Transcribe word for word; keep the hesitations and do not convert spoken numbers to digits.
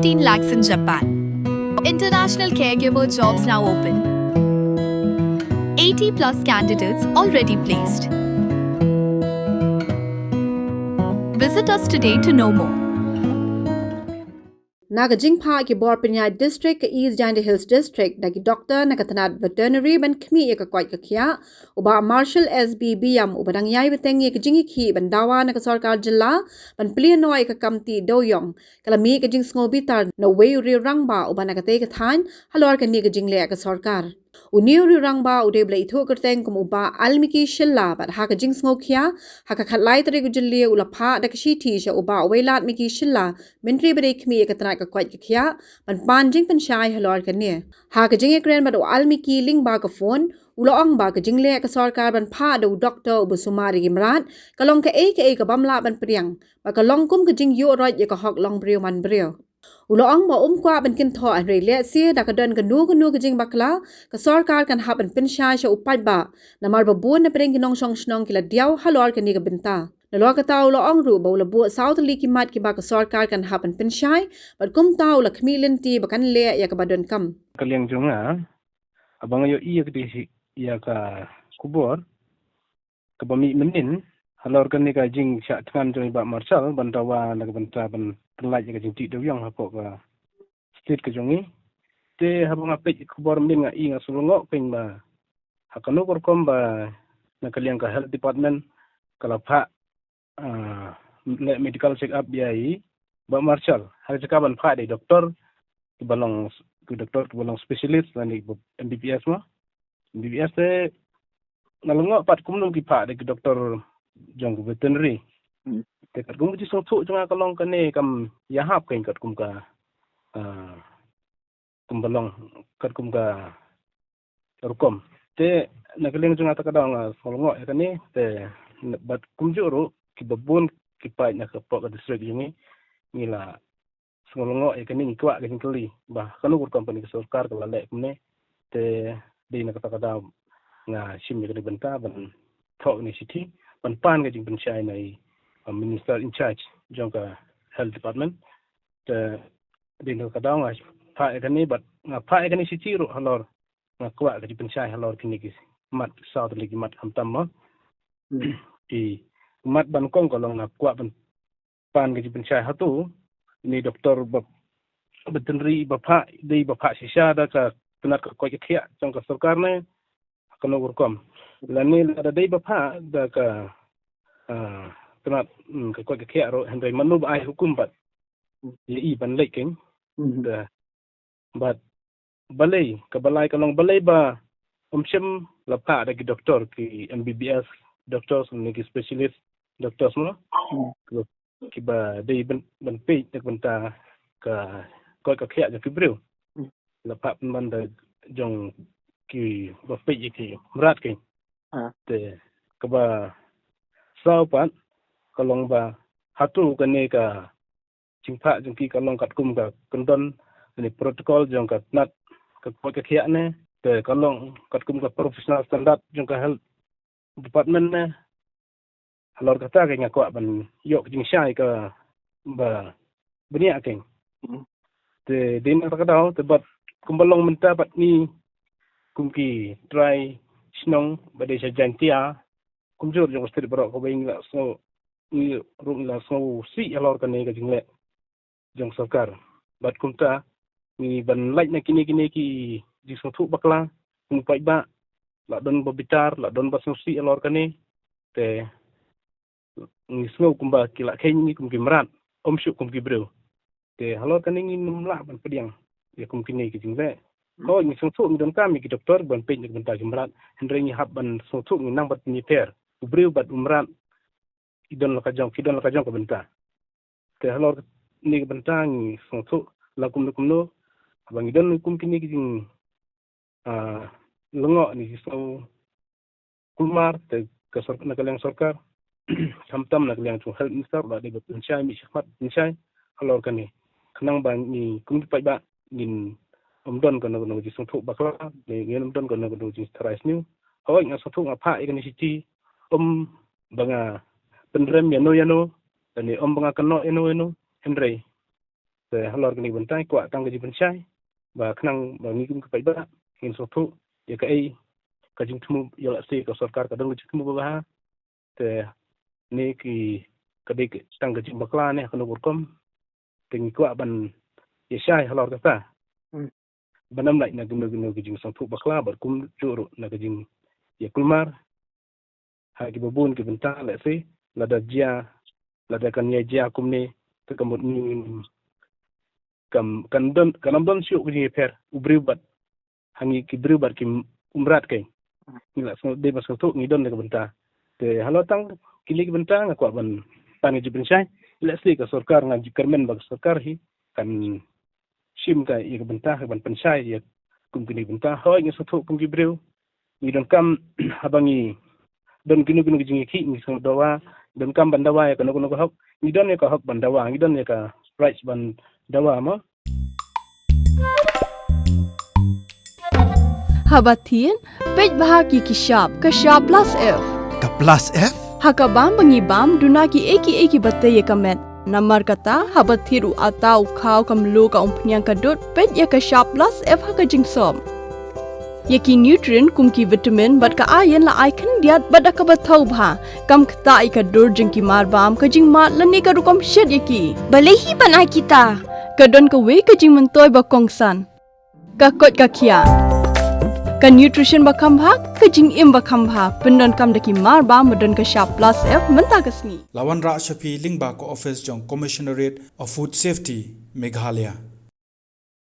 fifteen lakhs in Japan. International caregiver jobs now open. eighty plus candidates already placed. Visit us today to know more. Na ka jingphah ki bor pynïaid district ka East Jaintia Hills District da ki doktor na ka tnat veterinary ban khmih ïa ka koit ka khiah, u Bah Marshal S B Biam uba dang ïai bteng ïa ka jingïakhih ban dawa na ka sorkar jylla ban plie noh ïa ka kam tih dewïong, ka la mih ka jingsngew bitar na uwei u riew rangbah uba na katei ka thaiñ halor kane ka jingleh ka sorkar. Une u riew rangbah u dei ba la ithuh kyrteng kum u Bah Almiki Shylla bad ha ka jingsngew khia ha ka khatlai tarik u Jylliew u la phah da ka shithi sha u Bah Wailadmiki Shylla, Myntri ba dei khmih ïa ka tnat ka koit ka khiah, ban pan jingpynshai halor kane. Ha ka jingïakren bad u Almiki lyngba ka phone, u la ong ba ka jingleh ka sorkar ban phah da u doktor uba sumar ïa ki mrad ka long kaei kaei ka bym lah ban pdiang, ba ka long kum ka jingïuh roit ïa ka hok long briew man briew. U la ong ba um kwah ban kynthoh hynrei lehse da ka don kano kano ka jingbakla, ka sorkar kan hap ban pynshai sha u paidbah, namar ba bun na pdeng ki nongshong shnong ki la diaw halor kane ka bynta. Nalor kata u la ong ruh ba u la buh saw tylli ki mat kiba ka sorkar kan hap ban pynshai, bad kumta u la khmih lynti ba kan leh ïa kaba donkam. Ka liang jong nga, haba nga ïohi ïa ka dei ïa ka khubor kaba mih mynnin halor kane ka jingshah thngan jong i Bah Marshal ban dawa na ka bynta ban pynlait ïa ka jingtih dewïong hapoh ka state ka jong i. Te haba nga peit khubor mynnin nga i nga sngewlyngngoh kein ba ha kano ka rukom ba na ka liang ka health department ka la phah, ah, leh medical check up ïa i Bah Marshal ha ka jaka ban phah da i doktor kiba long, ki doktor kiba long specialist lane kiba M B B S mo. M B B S te nga lyngngoh pat kumno ki phah da ki doktor jong ka veterinary. Hmm. Te katkum ka jingsngewthuh jong nga ka long kane kam ïahap kein katkum ka, ah, kumba long katkum ka rukom. Te na ka liang jong nga ta ka daw nga sngewlyngngoh ïa kane te bad kumjuh ruh kiba bun ki paid na ka pok ka district jong ngi ngi la sngewlyngngoh ïa kane, ngi kwah ka jingkylli ba kano ka rukom kane ka sorkar ka la leh kumne. Te dei na kata ka daw nga shim ïa kane ka bynta ban thoh kane ka shithi ban pan ka jingpynshai na i, uh, minister in charge jong ka health department. Te dei na kata ka daw nga phah ïa kane bad nga phah ïa kane ka shithi ruh halor, nga kwah ka jingpynshai halor kine ki mat, saw tylli ki mat khamtam mo. Hmm. Ki mat ba nyngkong ka long nga kwah ban pan ka jingpynshai hato ine i doktor ba, veterinary ba phah, dei ba phah shisha da ka tnat ka koit ka khiah jong ka sorkar ne ha kano ka rukom. Lane lada dei ba phah da ka, ah, tnat, hmm, ka koit ka khiah ruh hynrei mano ba ai hukum bad ïa i ban leit kein. Hmm. Da bad balei, kaba lai ka long balei ba um shym la phah da ki doktor, ki M B B S doctors ne ki specialist doctors mo. Hmm. Kiba dei ban, ban peit na ka bynta ka koit ka khiah jong ki briew. Hmm. La phah pynban da jong kiba peit ïa ki mrad kein. Ah. Te kaba saw pat ka long ba hato kane ka jingphah jong ki ka long katkum ka kyndon ne protocol jong ka tnat ka koit ka khiah ne, te ka long katkum ka professional standard jong ka health department ne. Halor kata ka nga kwah ban ïoh ka jingshai kaba bniah kein. Hmm. Te dei na kata ka daw te bad kumba long mynta bad ngi kum ki trai shnong ba dei sha Jaintia kumjuh jong ka state baroh kaba ngi la sngew, ngi ruh ngi la sngewsih halor kane ka jingleh jong sorkar. Bad kumta ngi ban lait na kine kine ki jingsngewthuh bakla kum paidbah, la don ba bitar, la don ba sngewsih halor kane. Te ngi sngew kumba ki la kheiñ ngi kum ki mrad, ym shuh kum ki briew. Te halor kane ngim lah ban pdiang ïa kum kine ki jingleh. Hooid ngi sngewthuh ngi donkam ïa ki doktor ban peit na ka bynta ki mrad, hynrei ngi hap ban sngewthuh ngi nang ban pynïapher u briew bad u mrad, ki don la ka jong, ki don la ka jong ka bynta. Te halor kane ka bynta ngi sngewthuh la kumno kumno haba ngi don kum kine ki jing, ah, lyngngoh ne ki sngew kulmar te ka sor-, na ka liang sorkar khamtam na ka liang jong health minister ba dei ba pynshai mih shakhmat pynshai halor kane. Khnang ba ngi kum ki paidbah ngin ym don kano kano ka jingsngewthuh bakla ne ngin ym don kano kano ka jingtharai sniew. Hooid nga sngewthuh nga phah ïa kane ka shithi ym ba nga pynrem ïano ïano ne ym ba nga kynnoh ïano ïano, hynrei Te halor kane ka bynta kwah tang ka jingpynshai ba khnang ba ngi kum ki paidbah ngin sngewthuh ïa kaei ka jingthmu, ïa lehse ka sorkar ka don ka jingthmu ba bha. Te ne ki ka dei tang ka jingbakla ne kano ka rukom. Te ngi kwah ban ïa shai halor kata. Hmm. Ban ym lait na kino kino ki jingsngewthuh bakla bad kumjuh ruh na ka jingïakulmar ha kiba bun ki bynta, lehse lada jia, lada kan ïa jia kumne, te ka mut ngi kam kan don, kan ym don shuh ka jingïapher u briew bad ha ngi ki briew bad ki ummat keiñ. Ngi la sngewthuh, dei ba sngewthuh ngi don na ka bynta. Te halor tang kine ki bynta nga kwah ban pan ka jingpynshai. Lehse ka sorkar, nga ju kyrmen ba ka sorkar hi kan shim ka ïa ka bynta, ka ban pynshai ïa kum kine ki bynta. Hooid, ngi sngewthuh kum ki briew ngi donkam, haba ngi don kino kino ki jingïakhih ngi sngewdawa, donkam ban dawa ïa kano kano ka hok, ngi don ïa ka hok ban dawa, ngi don ïa ka rights ban dawa mo. Haba thied, peit bha ki ki shap, ka shap plus F. Ka plus F? Ha ka bam ba ngi bam, duna kiei kiei kiba tei ïa ka met. Namar kata, haba thied u atta, u khaw, ka mluh, ka umphniang, ka dud, peit ïa ka shap plus F ha ka jingsop. Ïa ki nutrient kum ki vitamin bad ka iron la ai khyndiat bad da kaba thaw bha. Kam ktah ïa ka dur jong ki mar bam, ka jingmad lane ka rukom shet ïa ki. Balei hi ban ai kita? Ka don kawei ka jingmyntoi ba kongsan. Ka koit ka khiah. Ka nutrition ba kham bha, ka jingim ba kham bha. Pyndonkam da ki mar bam ba don ka shap plus F mynta ka sngi. La wanrah sha phi lyngba ka office jong Commissionerate of Food Safety, Meghalaya.